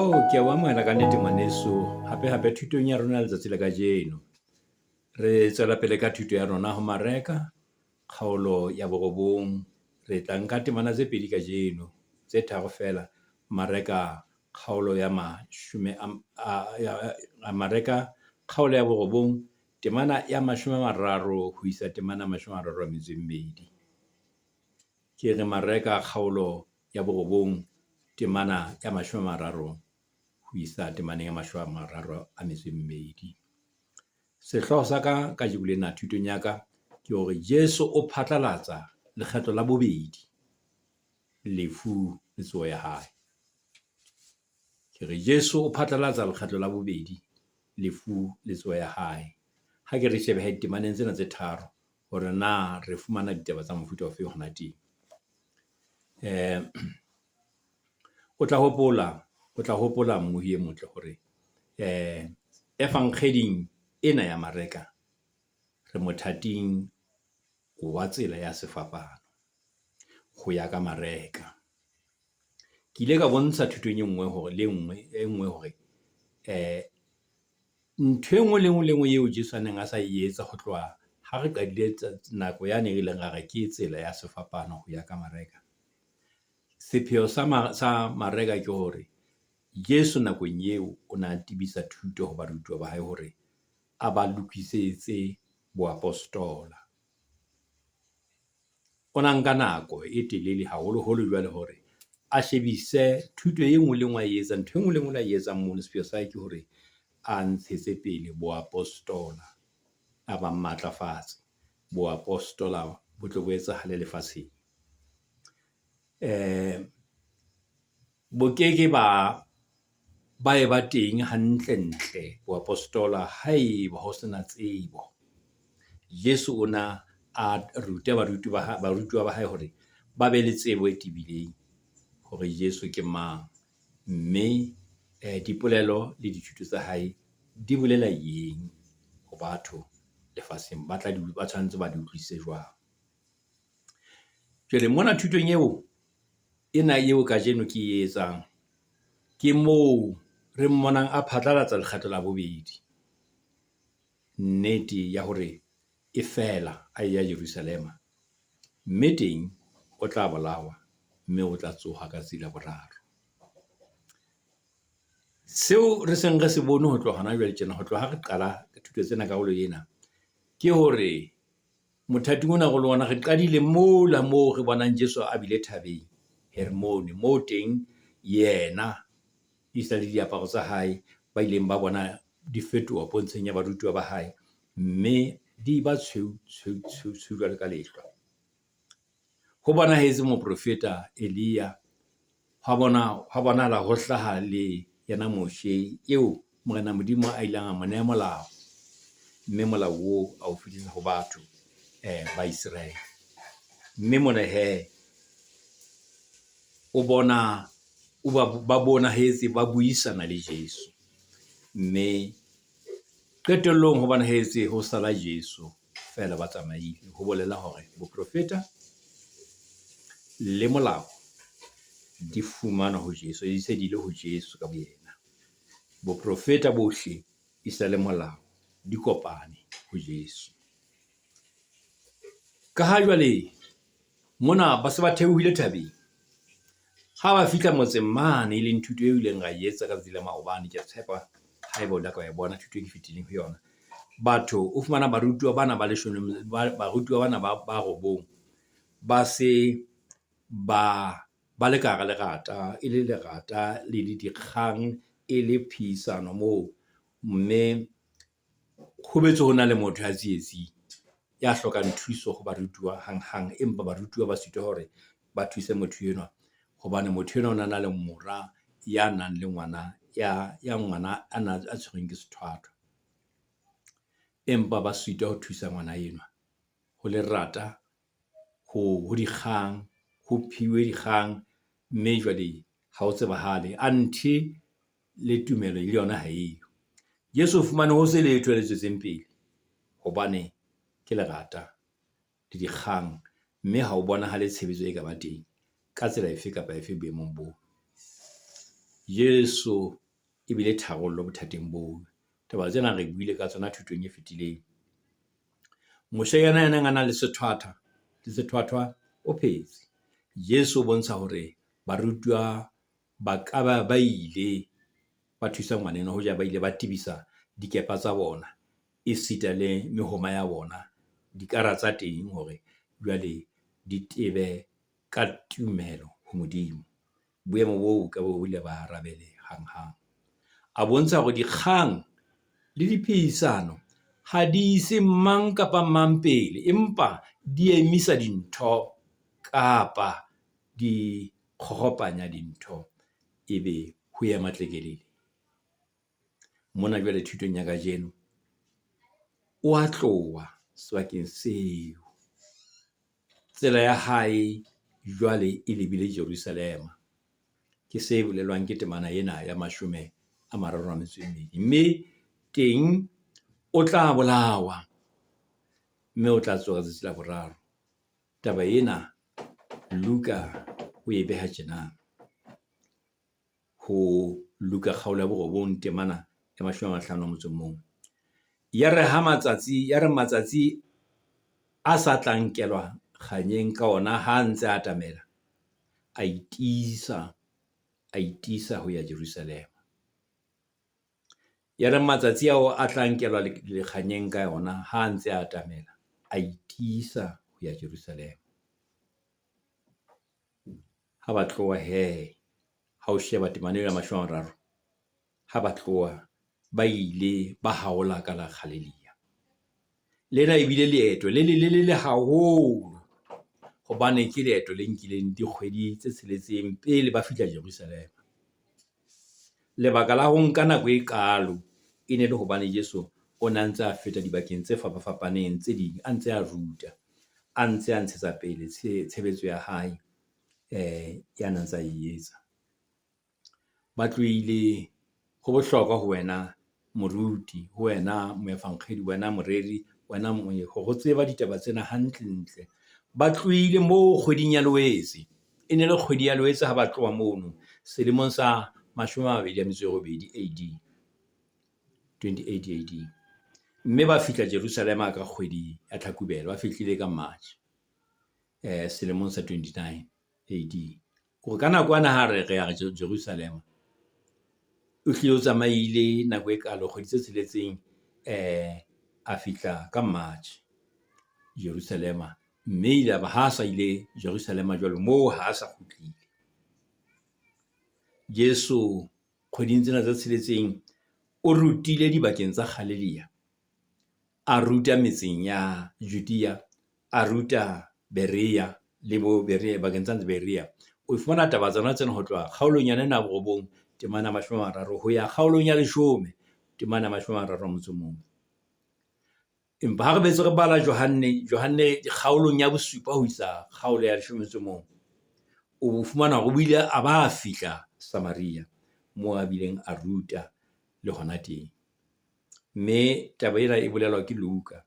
Oh, ke a o amohela kannete ngwaneso hape hape thutong ya rona letsatsi la kajeno. Re tswela pele ka thuto ya rona ho Mareka, kgaolo ya borobong. Re tla nka temana tse pedi kajeno, tse tharo feela. Mareka kgaolo ya mashome a Mareka kgaolo ya borobong temana ya mashome a mararo ho isa temana ya mashome a mararo a metso e mmedi. Ke re Mareka kgaolo ya borobong temana ya mashome a mararo ho isa temaneng ya mashome a mararo a metso e mmedi. Sehlooho sa ka kajeko lena thutong ya ka ke hore Jesu o phatlalatsa lekgetlo la bobedi lefu le tsoho ya hae. Ke re Jesu o phatlalatsa lekgetlo la bobedi lefu le tsoho ya hae. Ha ke re shebe ditemaneng tsena tse tharo hore na re fumana ditaba tsa mofuta ofe hona teng. O tla hopola, o tla hopola mmohi e motle hore evankgeding ena ya Mareka re mothating wa tsela ya sefapano ho ya ka Mareka. Ke ile ka bontsha thutong e nngwe hore le nngwe e nngwe hore ntho e nngwe le nngwe le nngwe eo Jesu a neng a sa e etsa ho tloha ha re qadile nako yane re ileng ra re ke tsela ya sefapano ho ya ka Mareka. Sepheo sa sa Mareka ke hore Jesu nakong eo o ne a tebisa thuto ho barutuwa ba hae hore a ba lokisetse boapostola. O na nka nako e telele haholoholo jwale hore a shebise thuto e nngwe le e nngwe a e etsang, ntho e nngwe le e nngwe a e etsang mono, sepheo sa hae ke hore a ntshetse pele boapostola, a ba matlafatse. Boapostola bo tle bo etsahale lefatsheng. Bo keke ba ba eba teng hantle-ntle boapostola haeba ho sena tsebo. Jesu o na a rute barutuwa ba hae hore ba be le tsebo e tebileng hore Jesu ke mang, mme dipolelo le dithuto tsa hae di bolela eng ho batho lefatsheng, ba tla di, ba tshwanetse ba di utlwisise jwang. Jwale mona thutong eo, ena eo kajeno ke e etsang, ke moo re mmonang a phatlalatsa lekgetlo la bobedi. Nnete ya hore e feela a eya Jerusalema, mme teng o tla bolawa, mme o tla tsoha ka tsatsi la boraro. Seo re seng re se bone ho tloha hona jwale tjena, ho tloha ha re qala thuto tsena karolo ena, ke hore Mothating ona re le ona re qadile mola moo re bonang Jesu a bile thabeng Hermone, moo teng yena esita le diaparo tsa hae ba ileng ba bona di fetoha pontsheng ya barutuwa ba hae, mme di ba tshweu tshweu tshweu tshweu jwalo ka lehlwa. Ho bonahetse moprofeta Elia, hwa bona, hwa bonahala ho hlaha le yena Moshe eo Morena Modimo a ileng a mo neha molao, mme molao oo a o fetisa ho batho ba Iseraele. Mme mona he, o bona, o ba, ba bonahetse ba buisana le Jesu. Mme qetellong ho bonahetse ho sala Jesu feela ba tsamaile. Ho bolela hore boprofeta le molao di fumanwa ho Jesu, di se di le ho Jesu ka boyena. Boprofeta bohle esita le molao di kopane ho Jesu. Ka ha jwale mona ba se ba theohile thabeng, ha ba fihla motseng mane, e leng thuto eo ileng ra e etsa ka tsatsi la maobane, ke a tshepa haeba o ile ka e bona thuto e ke fetileng ho yona. Batho o fumana barutuwa bana ba leshome, barutuwa bana ba robong ba se ba ba le ka hara lerata, e le lerata le le dikgang, e le phehisano moo. Mme ho boetse ho na le motho ya tsietsing, ya hlokang thuso ho barutuwa hanghang. Empa barutuwa ba sitwa hore ba thuse motho enwa hobane motho enwa o na na le mora ya nang le ngwana ya, ya ngwana a na a tshwerweng ke sethwathwa. Empa ba sitwa ho thusa ngwana enwa. Ho lerata, ho ho dikgang, ho pheuwe dikgang, mme jwale ha ho tsebahale. Anthe le tumelo le yona ha eyo. Jesu o fumane ho se letho le tswetseng pele hobane ke lerata le dikgang, mme ha ho bonahale tshebetso e ka ba teng ka tsela efe kapa efe boemong boo. Jesu e bile tharollo bothateng boo. Taba tsena re buile ka tsona thutong e fetileng. Moshanyana ya neng a na le sethwathwa le sethwathwa o phetse. Jesu o bontsha hore barutuwa ba ka ba ba ile ba thusa ngwana enwa hoja ba ile ba tebisa dikepa tsa bona, esita le mehoma ya bona, dikara tsa teng hore jwale di tebe ka tumelo ho Modimo. Boemo boo bo ka be bo ile ba arabeleha hanghang. A bontsha hore dikgang le diphehisano ha di ise mang kapa mang pele, empa di emisa dintho kapa di kgoropanya dintho, ebe ho ema tlekelele. Mona jwale thutong ya kajeno, o a tloha sebakeng seo. Tsela ya hae jwale e lebile Jerusalema. Ke se bolelwang ke temana ena ya 32. Mme teng o tla bolawa, mme o tla tsoha tsatsi la boraro. Taba ena Luka o e beha tjena, ho Luka kgaolo ya 9 temana ya 51. Yare ha matsatsi, yare matsatsi a sa tla nkelwa kganyeng ka ona ha a ntse a atamela, a itiisa, a itiisa ho ya Jerusalema. Yare matsatsi ao a tla nkelwa lekganyeng ka yona ha a ntse a atamela, a itiisa ho ya Jerusalema. Ha ba tloha he, ha o sheba temana eo ya 30, ha ba tloha ba ile ba haola ka la Galilea. Lena ebile leeto le lelelele haholo, hobane ke leeto le nkileng dikgwedi tse tsheletseng pele ba fihla Jerusalema. Lebaka la ho nka nako e kaalo e ne le hobane Jesu o ne a ntse a feta dibakeng tse fapafapaneng tse ding, a ntse a ruta, a ntse a ntshetsa pele tshebetso ya hae ya na ntsa e etsa. Ba tlohile, ho bohlokwa ho wena moruti, ho wena moefankgedi, wena moreri, wena hore o tseba ditaba tsena hantle-ntle. Ba tlohile moo kgweding ya Loetse. E ne le kgwedi ya Loetse ha ba tloha mono selemong sa 28 AD, 28 AD. Mme ba fihla Jerusalema ka kgwedi ya Tlhakubele, ba fihlile ka March selemong sa 29 AD. Hore ka nako ena ha re re ya Jerusalema, o hlile o tsamaile nako e kalo kgwedi tse tsheletseng, a fihla ka March Jerusalema. Mme ile ba ha sa ile Jerusalema jwalo moo ha a sa kgutlile. Jesu kgweding tsena tse tsheletseng o rutile dibakeng tsa Galilea, a ruta metseng ya Judea, a ruta Berea le bo Berea bakeng tsa Berea. O fumana taba tsona tsena ho tloha kgaolong ya ena ya 9 temana ya 30 ho ya kgaolong ya 10 temana ya 31. Empa ha re betse re bala Johanne, Johanne kgaolong ya 7 ho isa kgaolo ya 11, o fumana hore o ile a ba fihla Samaria, moo a bileng a ruta le hona teng. Mme taba ena e bolelwa ke Luka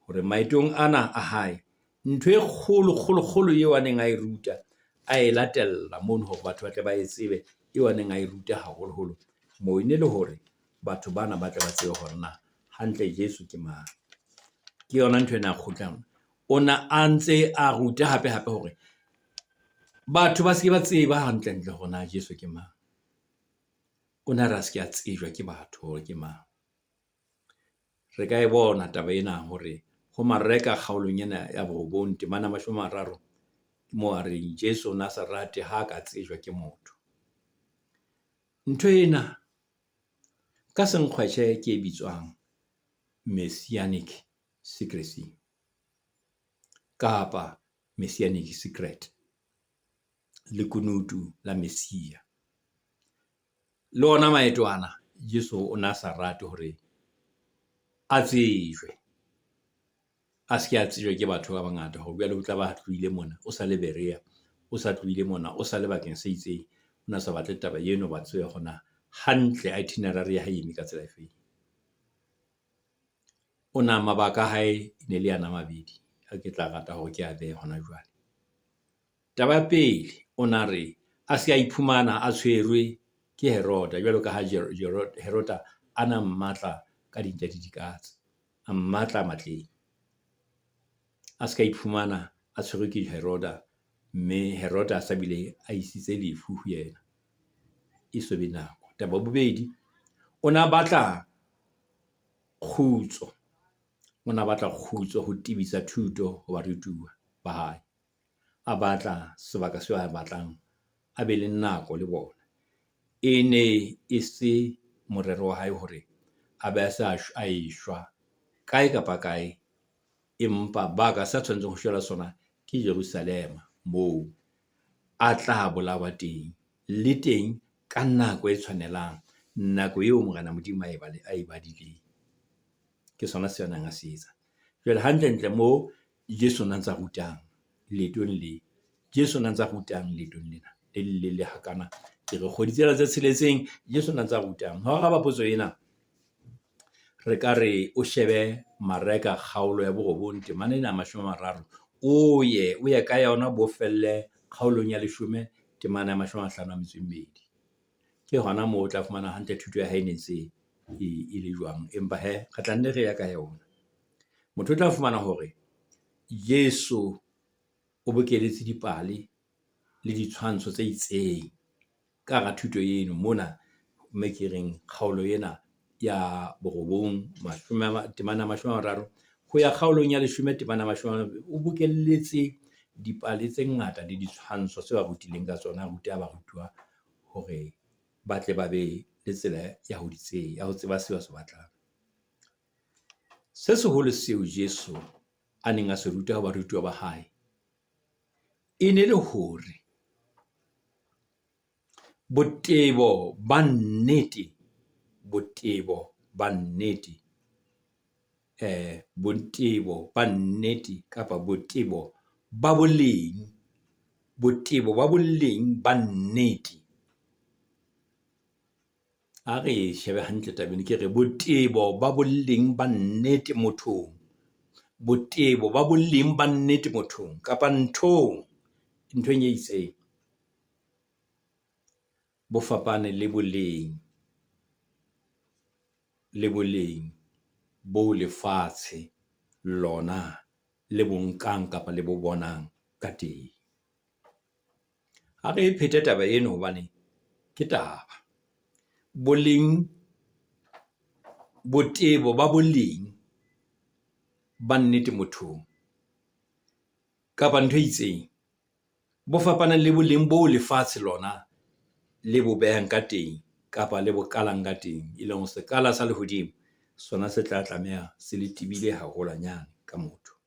hore maetong ana a hae, ntho e kgolo, kgolo, kgolo eo a neng a e ruta, a e latella mono hore batho ba tle ba e tsebe, eo a neng a e ruta haholoholo moo, e ne le hore batho bana ba tle ba tsebe hore na hantle Jesu ke mang. Ke yona ntho ena a kgutlang. O na a ntse a ruta hape hape hore batho ba se ke ba tseba hantle-ntle hore na Jesu ke mang. O ne a re a se ke a tsejwa ke batho hore ke mang. Re ka e bona taba ena hore ho Mareka kgaolong ena ya 9 temana 30, ke moo a reng Jesu o ne a sa rate ha a ka tsejwa ke motho. Ntho ena ka senkgwetjhe ke e bitswang Messianic secrecy kapa Messianic secret, lekunutu la Messia. Le ona maeto ana Jesu o na sa rate hore a tsejwe, a se ke a tsejwa ke batho ba bangata hore jwale o tla ba tlohile mona, o sa le Berea, o sa tlohile mona, o sa le bakeng se itseng. O na sa batle taba eno ba tsebe hore na hantle itinerary ya hae e eme ka tsela efeng. O na mabaka a hae e ne le ana a mabedi, a ke tla rata hore ke a behe hona jwale. Taba ya pele, o na re a se a iphumana a tshwerwe ke Heroda, jwalo ka ha Heroda a na mmatla ka dintja le dikatse, a mmatla matleng. A ska iphumana a tshwerwe ke Heroda, mme Heroda a sa bile a isitse lefu ho yena, e so be nako. Taba ya bobedi, o na batla kgutso, o na batla kgutso ho tebisa thuto ho barutuwa ba hae. A batla sebaka seo a batlang a be le nako le bona. E ne e se morero wa hae hore a be a se a eshwa kae kapa kae, empa baka sa tshwanetseng ho shwela sona ke Jerusalema moo a tla bolawa teng, le teng ka nako e tshwanelang, nako eo Morena Modimo a e badileng. Ke sona seo a neng a se etsa. Jwale hantle-ntle moo Jesu o na ntsa rutang leetong le, Jesu o na ntsa rutang leetong lena le lelele hakana. Ke re kgwedi tsena tse tsheletseng Jesu o na ntsa rutang. Ho araba potso ena, re ka re o shebe Mareka kgaolo ya borobong temana ena ya mashome a mararo, o ye o ye ka yona bo felle kgaolong ya leshome temana ya mashome a mahlano a metso e mmedi. Ke hona moo o tla fumana hantle thuto ya hae e ne ntse e le jwang. Empa hee, re tla nne re ya ka yona. Motho o tla fumana hore Jesu o bokeletse dipale le ditshwantsho tse itseng ka hara thuto eno mona mme ke reng kgaolo ena ya borobong temana ya mashome a mararo ho ya kgaolong ya leshome temana ya mashome o bokelletse dipale tse ngata le ditshwantsho tseo a rutileng ka tsona, a ruta barutuwa hore ba tle ba be le tsela ya ho di ya ho tseba seo a se batlang. Se seholo seo Jesu a neng a se ruta ho barutuwa ba hae, e ne le hore botebo ba nnete, botebo ba nnete, botebo ba nnete kapa botebo ba boleng, botebo ba boleng ba nnete. A re e shebe hantle taba ena, ke re botebo ba boleng ba nnete mothong, botebo ba boleng ba nnete mothong kapa nthong, nthong e itseng, bo fapane le boleng, le boleng bo lefatshe lona le bo nkang kapa le bo bonang ka teng. Ha re phete taba eno hobane ke taba. Boleng, botebo ba boleng ba nnete mothong kapa ntho e itseng, bo fapana le boleng bo lefatshe lona le bo behang ka teng kapa le bo kalang ka teng. E leng sekala sa lehodimo sona se tla tlameha se le tebile haholwanyane ka motho.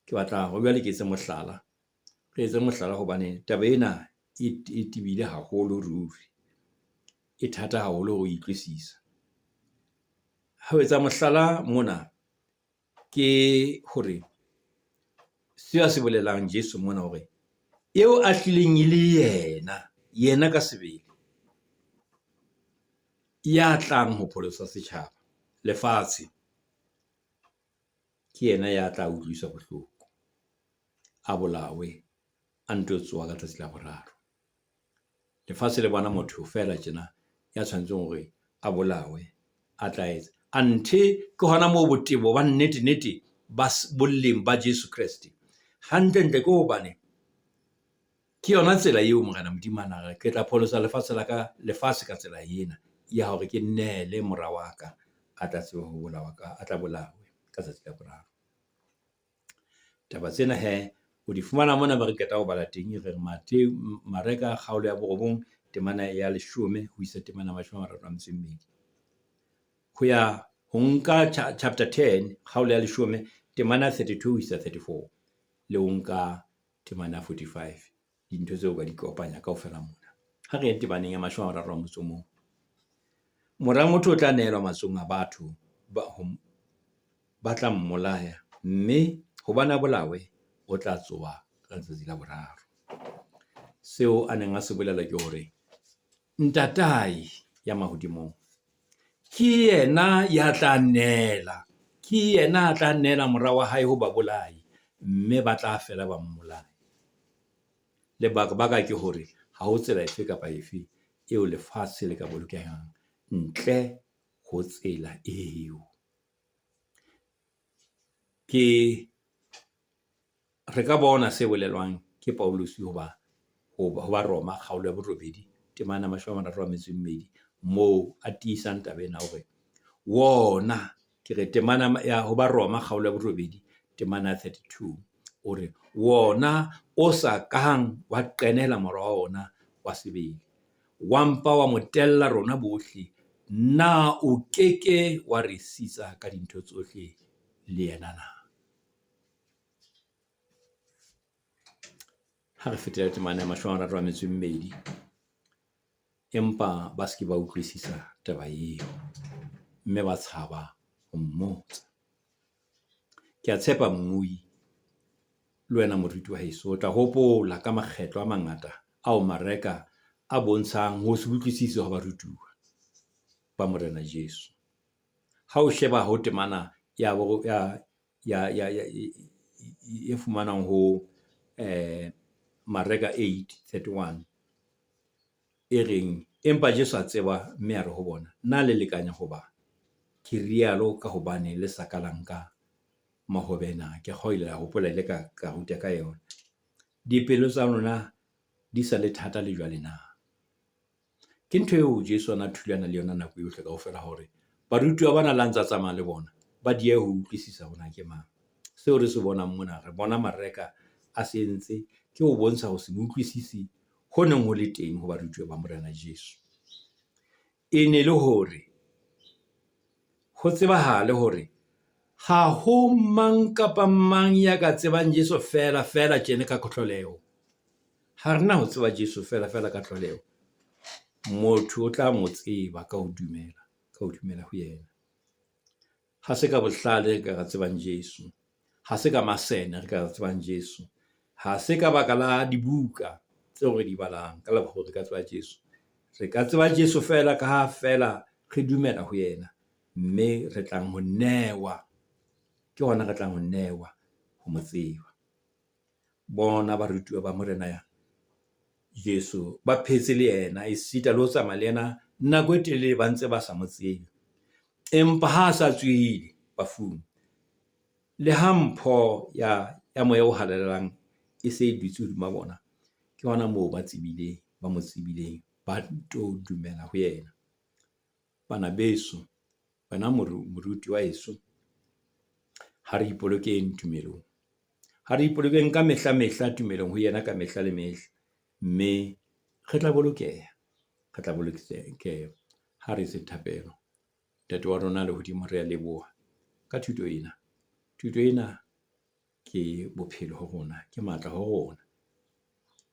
Ke batla hore jwale ke etse mohlala, re etse mohlala hobane taba ena e tebile haholo ruri, e thata haholo ho e utlwisisa. Ho etsa mohlala mona ke hore seo a se bolelang Jesu mona hore eo a hlileng e le yena, yena ka sebele ya tlang ho pholosa setjhaba, lefatshe, ke yena ya tla utlwiswa bohloko, a bolawe, a nto tsoha ka tsatsi la boraro. Lefatshe le bona motho feela tjena ya tshwanetseng hore a bolawe, a tla etsa. Anthe ke hona moo botebo ba nnete nnete ba boleng ba Jesu Kreste. Hantle ntle ke hobane ke yona tsela eo Morena Modimo a na re ke tla pholosa lefatshe la ka, lefatshe ka tsela ena ya hore ke neele mora wa ka a tla tseba ho bolawa ka, a tla bolawe ka tsatsi la boraro. Taba tsena he o di fumana mona ba re qeta ho bala teng e reng Mattheu, Mareka kgaolo ya borobong temana ya leshome ho isa temana ya mashome a mararo a metso e mmedi. Ho ya ho nka chapter 10 kgaolo ya leshome temana ya 32 ho isa 34 le ho nka temana ya 45. Dintho tseo ka di kopanya kaofela mona. Ha re ye temaneng ya mashome a mararo a motso o mong. Mora motho o tla nehelwa matsohong a batho ba tla mmolaya, mme hobane a bolawe, o tla tsoha ka letsatsi la boraro. Seo a neng a se bolela ke hore Ntatae ya mahodimong ke yena ya tla neela, ke yena a tla neela mora wa hae ho babolai, mme ba tla fela ba mmolaya. Lebaka baka ke hore ha ho tsela efe kapa efe eo lefatshe le ka bolokehang ntle ho tsela eo. Ke re ka bona se bolelwang ke Paulus hoba ho Baroma kgaolo ya borobedi temana ya 32 moo a tiisang taba ena hore wona ke re temana ya ho Baroma kgaolo ya borobedi temana ya 32 o re wona o sa kang wa qenehela mora wa ona wa sebele, wa mpa wa mo tella rona bohle, na o keke wa re sitsa ka dintho tsohle le yena na? Ha re fetela temana ya 32, empa ba se ke ba utlwisisa taba eo, mme ba tshaba ho mmotsa. Ke a tshepa mmui le wena moruti wa heso, o tla hopola ka makgetlo a mangata ao Mareka a bontshang ho se utlwisise hwa barutuwa ba Morena Jesu. Ha o sheba ho temana ya e fumanwang ho Mareka 8:31 e reng, empa Jesu a tseba mme a re ho bona, na le lekanya hoba ke rialo ka hobane le sa ka la nka mahobe na? Ke kgolwa le a hopola ile ka ruta ka yona. Dipelo tsa lona di sa le thata le jwale na? Ke ntho eo Jesu ana thulana le yona nako yohle kaofela hore barutuwa bana le ha ntsa tsamaya le bona, ba diehe ho utlwisisa hore na ke mang. Seo re se bonang mona, re bona Mareka a se entse ke ho bontsha ho se utlwisisi ho neng ho le teng ho barutuwa ba Morena Jesu. E ne le hore ho tsebahale hore ha ho mang kapa mang ya ka tsebang Jesu feela feela tjena ka tlholeho. Ha re na ho tseba Jesu feela feela ka tlholeho. Motho o tla mo tseba ka ho dumela, ka ho dumela ho yena. Ha se ka bohlale re ka re tsebang Jesu. Ha se ka masene re ka re tsebang Jesu. Ha se ka baka la dibuka tseo re di balang ka lebaka hore re ka tseba Jesu. Re ka tseba Jesu feela ka ha feela re dumela ho yena, mme re tlang ho newa, ke hona re tlang ho newa ho mo tseba. Bona barutuwa ba Morena Jesu ba phetse le yena, esita le ho tsamaya le yena nako e telele ba ntse ba sa mo tsebe. Empa ha a sa tsohile bafung, le ha mpho ya Moya o Halalelang e se e dutse hodima bona, ke hona moo ba tsebileng, ba mo tsebileng, ba nto dumela ho yena. Bana beso, wena moruti wa heso, ha re ipolokeng tumelong. Ha re ipolokeng ka mehla mehla tumelong ho yena ka mehla le mehla. Mme re tla bolokeha, re tla bolokeha. Ha re etse thapelo. Ntate wa rona lehodimo, re a leboha ka thuto ena. Thuto ena ke bophelo ho rona, ke matla ho rona.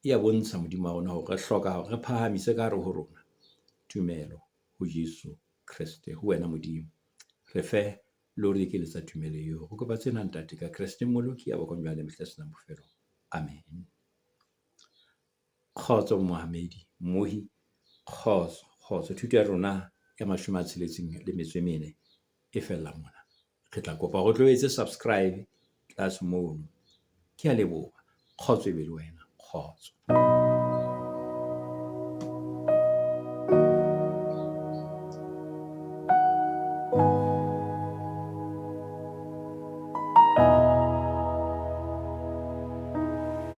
E a bontsha Modimo wa rona hore re hloka hore re phahamise ka hare ho rona tumelo ho Jesu Kreste, ho wena Modimo. Re fe le ho re ekeletsa tumelo eo. Re kopa tsena Ntate ka Kreste Mmoloki ya bakang jwale mehla e senang bofelo. Amen. Kgotso mohamedi, mmohi, kgotso, kgotso. Thuto ya rona ya 64 e fella mona. Re tla kopa hore o tlo etse subscribe tlase mono. Ke a leboha. Kgotso e be le wena. Kgotso.